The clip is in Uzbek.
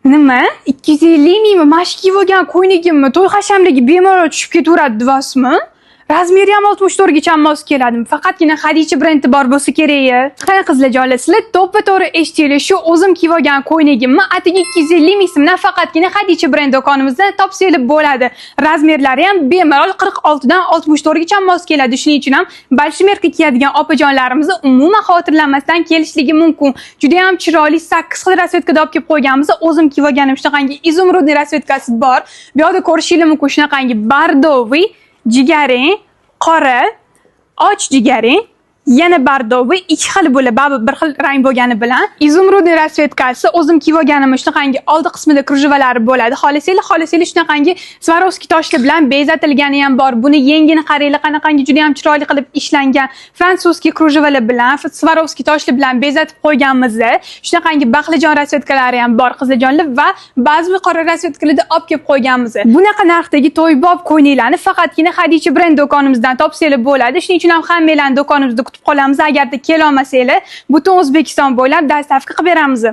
Nima? 250 mingmi? Mana shu kiyib olgan ko'ylagimmi? To'y hashamligi bemalol tushib ketaveradi, deyapsizmi? Размер i ham 64 gacha mos keladi. Faqatgina Hadicha brendi bor bo'lsa kerak. Qani, qizlarjonlar, sizlar to'ppa to'g'ri eshitdinglar. Shu o'zim kiyib olgan ko'ylagimni atigi 250 ming so'mdan faqatgina Hadicha brend do'konimizdan topsanglar bo'ladi. Размер lari ham bemalol 46 dan 64 gacha mos keladi. Shuning uchun ham большемерка kiyadigan opajonlarimizni umuman xavotirlanmasdan kelishligi mumkin. Juda ham chiroyli 8 xil расцветка da olib kelib qo'yganmiz. O'zim kiyib olganim shunaqangi изумрудный расцветка si bor. Bu yoqda ko'rishingiz mumkin, shunaqangi бордовый, jigarrang, qora, och jigarrang, yana бордовый, ikki xil bo'lib, baribir bir xil rang bo'lgani bilan изумрудный расцветка si. O'zim kiyib olganim shunaqangi oldi qismida кружева lari bo'ladi. Xohlasanglar, shunaqangi Swarovski toshlar bilan bezatilgani ham bor. Buni yengini qaranglar, qanaqangi juda ham chiroyli qilib ishlangan, французский кружева lar bilan, Swarovski toshlar bilan bezatib qo'yganmiz. Shunaqangi baqlajon расцветка lari ham bor, qizlarjonlar, va ba'zi qora расцветка larda olib kelib qo'yganmiz. Bunaqa narxdagi to'ybop ko'ylaklarni faqatgina Hadicha brend do'konimizdan topsanglar bo'ladi. Shuning uchun ham hammanglarni do'konimizda kutib qolamiz. Agarda kelolmasanglar, butun O'zbekiston bo'ylab доставка qilib beramiz.